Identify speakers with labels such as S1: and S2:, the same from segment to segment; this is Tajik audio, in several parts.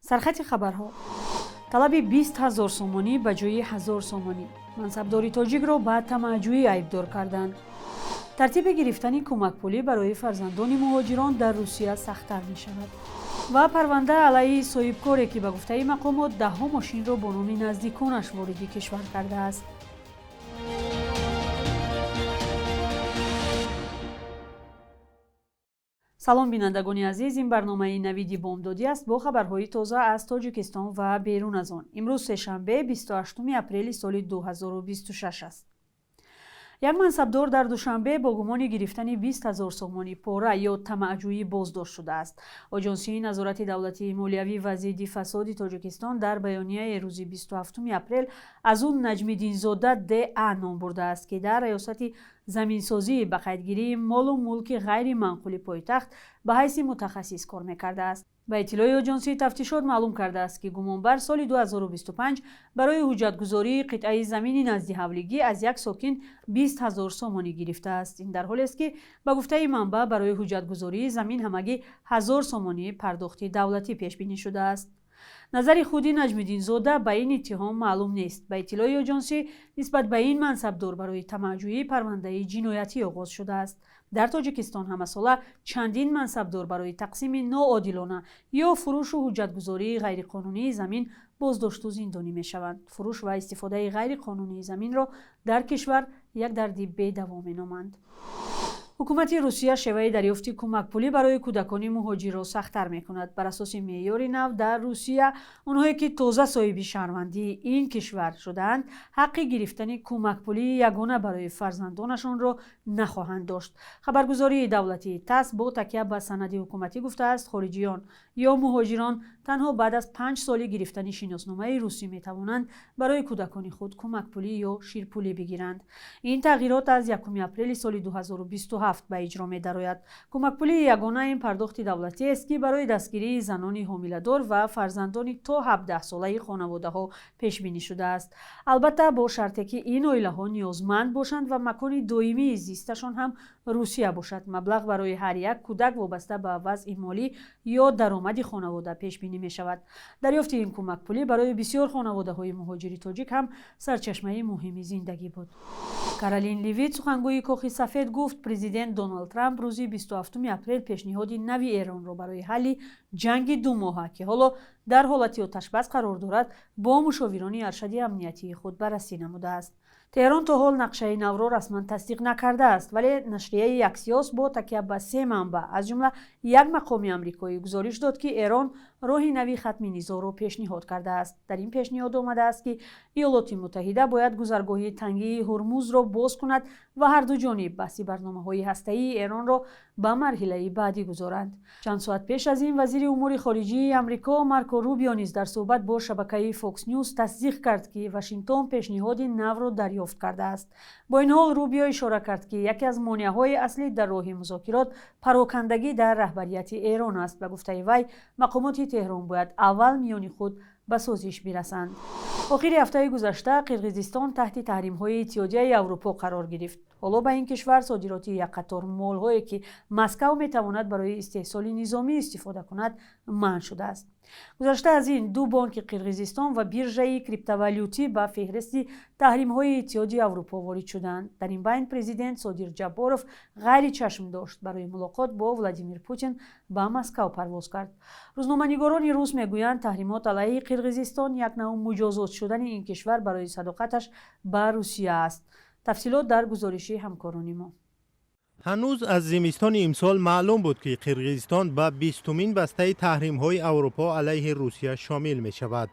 S1: Сархати хабарҳо: талаби 20 000 сомонӣ ба ҷои 1000 сомонӣ, мансабдори тоҷикро ба тамаъҷӯӣ айбдор карданд, тартиби гирифтани кӯмакпулӣ барои фарзандони муҳоҷирон дар Русия сахттар мешавад ва парванда алайҳи соҳибкоре, ки ба гуфтаи мақомот даҳҳо мошинро бо номи наздиконаш вориди кишвар кардааст. Салом, бинандагони азиз, ин барномаи Навиди Бомдодӣ аст бо хабарҳои тоза аз Тоҷикистон ва берун аз он. Имрӯз сешанбе, 28 апрели соли 2026 аст. Як мансабдор дар Душанбе бо гумони гирифтани 20 000 сомонӣ пора ё тамаъҷӯӣ боздошт шудааст. Оҷонсии назорати давлатии молиявӣ ва зидди фасоди Тоҷикистон дар баёнияи рӯзи 27 апрел аз ӯ Наҷмиддинзода Д. А. ном бурдааст, ки дар раёсати заминсозии ба қайдгирии молу мулки ғайриманқули пойтахт ба ҳайси мутахассис кор мекардааст. Ба иттилои оҷонсии, тафтишот маълум кардааст, ки гумонбар соли 2025 барои ҳуҷҷатгузории қитъаи замини назди ҳавлигӣ аз як сокин 20 000 сомонӣ гирифтааст. Ин дар ҳолест, ки ба гуфтаи манбаъ, барои ҳуҷҷатгузории замин ҳамагӣ 1000 сомонӣ пардохти давлатӣ пешбинӣ шудааст. Назари худи Наҷмиддинзода ба ин иттиҳом маълум нест. Ба иттилои оҷонсӣ, нисбат ба ин мансабдор барои тамаъҷӯӣ парвандаи ҷиноятӣ оғоз шудааст. Дар Тоҷикистон ҳамасола чандин мансабдор барои тақсими ноодилона ё фурӯшу ҳуҷҷатгузории ғайриқонунии замин боздошту зиндонӣ мешаванд. Фурӯш ва истифодаи ғайриқонунии заминро дар кишвар як дарди бедаво меноманд. Ҳукумати Русия шеваи дарёфти кӯмакпулӣ барои кӯдакони муҳоҷирро сахттар мекунад. Бар асоси меъёри нав, дар Русия онҳое, ки тоза соҳиби шаҳрвандии ин кишвар шудаанд, ҳаққи гирифтани кӯмакпулии ягона барои фарзандонашонро нахоҳанд дошт. Хабаргузории давлатии ТАСС бо такя ба санади ҳукуматӣ гуфтааст, хориҷиён ё муҳоҷирон танҳо баъд аз 5 соли гирифтани шиносномаи русӣ метавонанд барои кӯдакони худ кӯмакпулӣ ё ширпулӣ бигиранд. Ин тағйирот аз 1 апрели соли 2027 ба иҷро медарояд. Кӯмакпулии ягона ин пардохти давлатиест, ки барои дастгирии занони ҳомиладор ва фарзандони то 17-солаи хонаводаҳо пешбинӣ шудааст, албатта бо шарте, ки ин оилаҳо ниёзманд бошанд ва макони доимии зисташон ҳам Русия бошад. Маблағ барои ҳар як кӯдак вобаста ба вазъи молӣ ё даромади хонавода пешбинӣ мешавад. Дарёфти ин кӯмакпулӣ барои бисёр хонаводаҳои муҳоҷири тоҷик ҳам сарчашмаи муҳими зиндагӣ буд. Каролин Ливит, сухангӯи Кохи Сафед, гуфт, президент Доналд Трамп рӯзи 27 апрел пешниҳоди нави Эронро барои ҳалли ҷанги думоҳа, ки ҳоло дар ҳолати оташбас қарор дорад, бо мушовирони аршади амниятии худ баррасӣ намудааст. Теҳрон то ҳол нақшаи навро расман тасдиқ накардааст, вале нашрияи Аксиос бо такя ба се манбаъ, аз ҷумла як мақоми амрикоӣ, гузориш дод, ки Эрон роҳи нави хатми низоъро пешниҳод кардааст. Дар ин пешниҳод омадааст, ки Иёлоти Муттаҳида бояд гузаргоҳи Тангии Ҳурмузро боз кунад ва ҳарду ҷониб баҳси барномаҳои ҳастаии Эронро ба марҳилаи баъдӣ гузоранд. Чанд соат пеш аз ин вазири умури хориҷии Амрико Марко Рубио низ дар суҳбат бо шабакаи Фокс Нюз тасдиқ кард, ки Вашингтон пешниҳоди навро дарёфт кардааст. Бо ин ҳол, Рубио ишора кард, ки яке аз монеаҳои аслӣ дар роҳи музокирот парокандагӣ дар раҳбарияти Эрон аст. Ба гуфтаи вай, мақомоти Теҳрон бояд аввал миёни худ ба созиш бирасанд. Охири ҳафтаи гузашта Қирғизистон таҳти таҳримҳои Иттиҳодияи Аврупо қарор гирифт. Ҳоло ба ин кишвар содироти як қатор молҳое, ки Москав метавонад барои истеҳсоли низомӣ истифода кунад, манъ шудааст. Гузашта аз ин, ду бонки Қирғизистон ва биржаи криптовалютӣ ба феҳристи таҳримҳои Иттиҳоди Аврупо ворид шуданд. Дар ин байн президент Содир Ҷабборов ғайричашмдошт барои мулоқот бо Владимир Путин ба Москав парвоз кард. Рӯзноманигорони рус мегӯянд, таҳримот алайҳи Қирғизистон як навъ муҷозот шудани ин кишвар барои садоқаташ ба Русия аст. Тафсилот дар гузориши ҳамкорони мо.
S2: Ҳанӯз аз зимистони имсол маълум буд, ки Қирғизистон ба 20-умин бастаи таҳримҳои Аврупо алайҳи Русия шомил мешавад.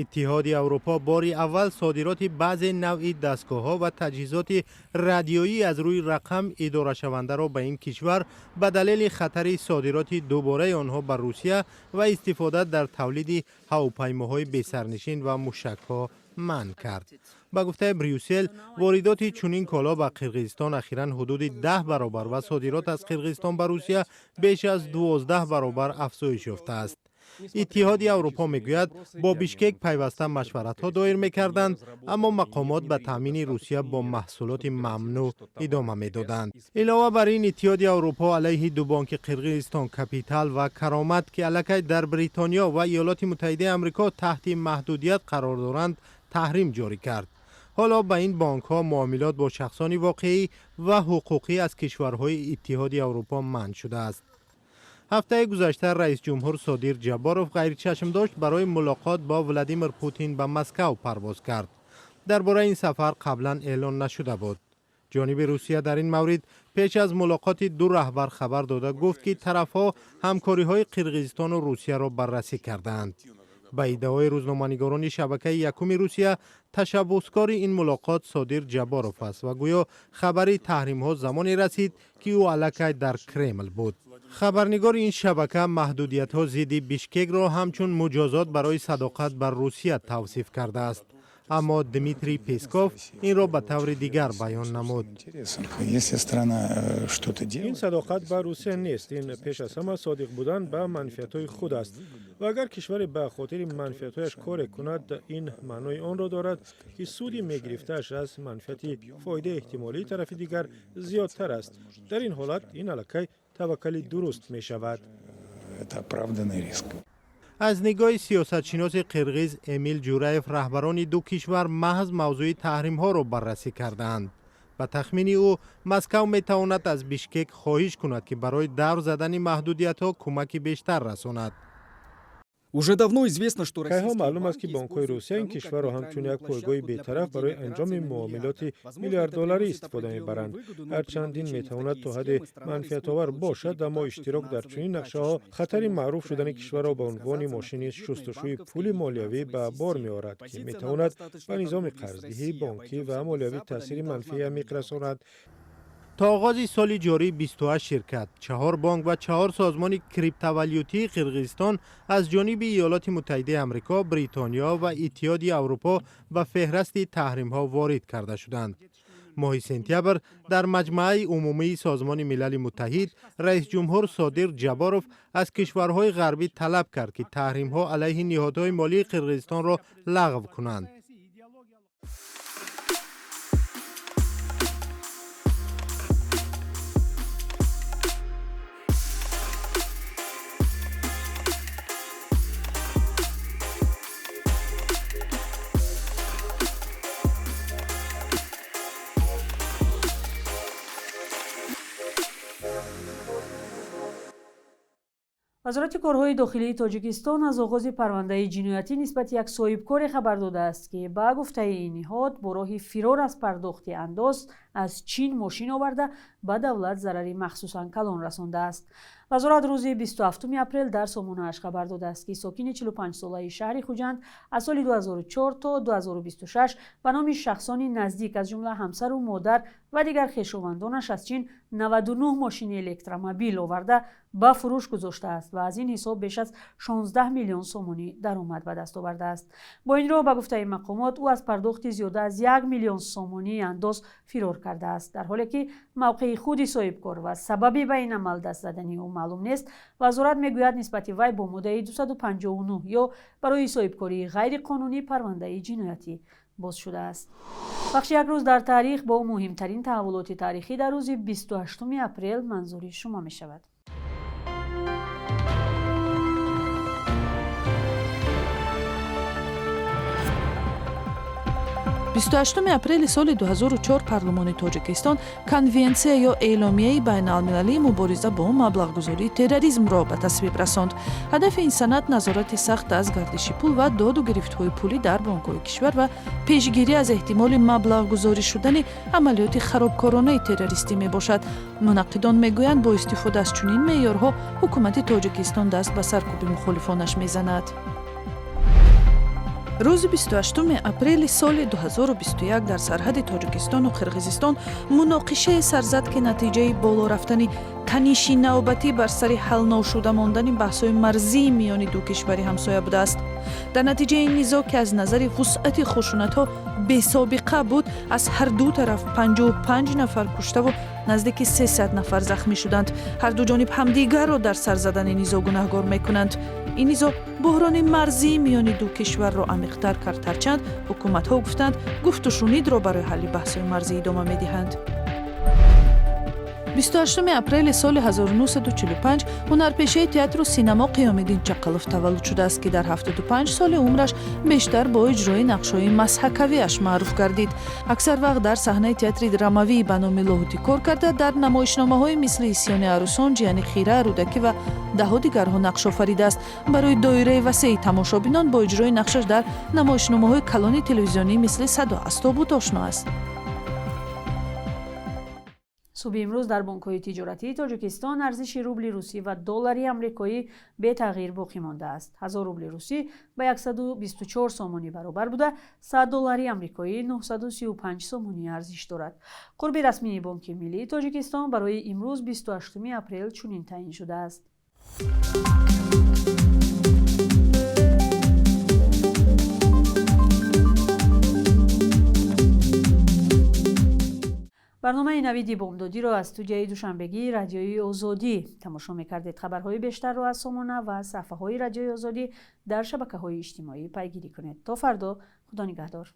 S2: Иттиҳоди Аврупо бори аввал содироти баъзе навъи дастгоҳҳо ва таҷҳизоти радиоӣ аз рӯи рақам идорашавандаро ба ин кишвар ба далели хатари содироти дубораи онҳо ба Русия ва истифода дар тавлиди ҳавопаймоҳои бесарнишин ва мушакҳо манъ кард. Ба гуфтаи Брюссел, воридоти чунин коло ба Қирғизистон ахиран ҳудуди 10 баробар ва содирот аз Қирғизистон ба Русия беш аз 12 баробар афзоиш ёфтааст. Иттиҳоди Аврупо мегӯяд, бо Бишкек пайваста машваратҳо доир мекарданд, аммо мақомот ба таъмини Русия бо маҳсулоти мамнӯъ идома медоданд. Илова бар ин, Иттиҳоди Аврупо алайҳи ду бонки Қирғизистон, Капитал ва Каромат, ки аллакай дар Бритониё ва Иёлоти Муттаҳидаи Амрико таҳти маҳдудият қарор доранд, таҳрим ҷорӣ кард. Ҳоло ба ин бонкҳо муомилот бо шахсони воқеӣ ва ҳуқуқӣ аз кишварҳои Иттиҳоди Аврупо манъ шудааст. Ҳафтаи гузашта раисҷумҳур Содир Ҷабборов ғайричашмдошт барои мулоқот бо Владимир Путин ба Москав парвоз кард. Дар бораи ин сафар қаблан эълон нашуда буд. Ҷониби Русия дар ин маврид пеш аз мулоқоти ду раҳбар хабар дода, гуфт, ки тарафҳо ҳамкориҳои Қирғизистону Русияро баррасӣ кардаанд. Ба иддаои рӯзноманигорони шабакаи Якуми Русия, ташаббускори ин мулоқот Содир Ҷабборов аст ва гӯё хабари таҳримҳо замоне расид, ки ӯ аллакай дар Кремл буд. Хабарнигори ин шабака маҳдудиятҳо зидди Бишкекро ҳамчун муҷозот барои садоқат ба Русия тавсиф кардааст, аммо Дмитрий Песков инро ба таври дигар баён намуд.
S3: Ин садоқат ба Русия нест, ин пеш аз ҳама содиқ будан ба манфиатҳои худ аст. Ва агар кишваре ба хотири манфиатҳояш коре кунад, ин маънои онро дорад, ки суди мегирифтааш аз манфиати фоидаи эҳтимолии тарафи дигар зиёдтар аст. Дар ин ҳолат ин аллакай таваккали дуруст мешавад.
S2: Аз нигоҳи сиёсатшиноси қирғиз Эмил Ҷураев, раҳбарони ду кишвар маҳз мавзӯи таҳримҳоро баррасӣ кардаанд. Ба тахмини ӯ, Москав метавонад аз Бишкек хоҳиш кунад, ки барои давр задани маҳдудиятҳо кӯмаки бештар расонад.
S4: Уже давно известно, что
S3: Кайҳо маълум аст, ки бонкҳои Русия ин кишварро ҳамчун як пойгоҳи бетараф барои анҷоми муомилоти миллиарддоларӣ истифода мебаранд. Ҳарчанд ин метавонад то ҳадде манфиатовар бошад, аммо иштирок дар чунин нақшаҳо хатари маъруф шудани кишварро ба унвони мошини шустушӯи пули молиявӣ ба бор меорад, ки метавонад ба низоми қарздиҳӣ, бонкӣ ва молиявӣ таъсири манфии амиқ расонад.
S2: То оғози соли ҷорӣ 28 ширкат, чаҳор бонк ва чаҳор созмони криптовалютии Қирғизистон аз ҷониби Иёлоти Муттаҳидаи Амрико, Бритониё ва Иттиҳоди Аврупо ба феҳрасти таҳримҳо ворид карда шуданд. Моҳи сентябр дар Маҷмааи Умумии Созмони Милали Муттаҳид раисҷумҳур Содир Ҷабборов аз кишварҳои ғарбӣ талаб кард, ки таҳримҳо алайҳи ниҳодҳои молии Қирғизистонро лағв кунанд.
S1: Вазорати корҳои дохилии Тоҷикистон аз оғози парвандаи ҷиноятӣ нисбати як соҳибкоре хабар додааст, ки ба гуфтаи ин ниҳод бо роҳи фирор аз пардохти андоз аз Чин мошин оварда, ба давлат зарари махсусан калон расондааст. Вазорат рӯзи 27 апрел дар сомонааш хабар додааст, ки сокини 45-солаи шаҳри Хуҷанд аз соли 2004 то 2026 ба номи шахсони наздик, аз ҷумла ҳамсару модар ва дигар хешовандонаш, аз Чин 99 мошини электромобил оварда, ба фурӯш гузоштааст ва аз ин ҳисоб беш аз 16 миллион сомонӣ даромад ба даст овардааст. Бо ин роҳ, ба гуфтаи мақомот, ӯ аз пардохти зиёда аз 1 миллион сомонии андоз фирор кардааст. Дар ҳоле ки мавқеи худи соҳибкор ва сабаби ба ин амал даст задани ӯ маълум нест, вазорат мегӯяд, нисбати вай бо моддаи 259 ё барои соҳибкории ғайриқонунӣ парвандаи ҷиноятӣ боз шудааст. Бахши «Як рӯз дар таърих» бо муҳимтарин таҳаввулоти таърихӣ дар рӯзи 28 апрел манзури шумо мешавад.
S5: 28 апрели соли 2004 парлумони Тоҷикистон конвенсия ё эъломияи байналмилалии мубориза бо маблағгузории терроризмро ба тасвиб расонд. Ҳадафи ин санад назорати сахт аз гардиши пул ва доду гирифтҳои пулӣ дар бонкҳои кишвар ва пешгирӣ аз эҳтимоли маблағгузорӣ шудани амалиёти харобкоронаи террористӣ мебошад. Мунаққидон мегӯянд, бо истифода аз чунин меъёрҳо ҳукумати Тоҷикистон даст ба саркӯби мухолифонаш мезанад. Рӯзи 28 апрели соли 2021 дар сарҳади Тоҷикистону Қирғизистон муноқишае сар зад, ки натиҷаи боло рафтани таниши навбатӣ бар сари ҳалношуда мондани баҳсҳои марзии миёни ду кишвари ҳамсоя будааст. Дар натиҷаи ин низоъ, ки аз назари вусъати хушунатҳо бесобиқа буд, аз ҳар ду тараф 55 нафар куштаву Наздики 300 нафар захмӣ шуданд. Ҳарду ҷониб ҳамдигарро дар сар задани низоъ гунаҳгор мекунанд. Ин низоъ буҳрони марзии миёни ду кишварро амиқтар кард, ҳарчанд ҳукуматҳо гуфтанд, гуфтушунидро барои ҳалли баҳсҳои марзӣ идома медиҳанд. 28 апрели соли 1945 ҳунарпешаи театру синамо Қиёмиддин Чақалов таваллуд шудааст, ки дар 75 соли умраш бештар бо иҷрои нақшҳои масҳакавиаш маъруф гардид. Аксар вақт дар саҳнаи театри драмавии ба номи Лоҳутӣ кор карда, дар намоишномаҳои мисли Исьёни арӯсон, Ҷияни хира, Рӯдакӣ ва даҳо дигарҳо нақш офаридааст. Барои доираи васеи тамошобинон бо иҷрои нақшаш дар намоишномаҳои калони телевизионӣ мисли Садо аз тобут ошно аст.
S1: Субҳи имрӯз дар бонкҳои тиҷоратии Тоҷикистон арзиши рубли русӣ ва доллари амрикоӣ бетағйир боқӣ мондааст. 1000 рубли русӣ ба 124 сомонӣ баробар буда, 100 доллари амрикоӣ 935 сомонӣ арзиш дорад. Қурби расмии Бонки Миллии Тоҷикистон барои имрӯз, 28 апрел, чунин таъин шудааст. Барномаи Навиди бомдодиро аз студияи душанбегии Радиои Озодӣ тамошо мекардед. Хабарҳои бештарро аз сомона ва саҳфаҳои Радиои Озодӣ дар шабакаҳои иҷтимоӣ пайгирӣ кунед. То фардо, худо нигаҳдор.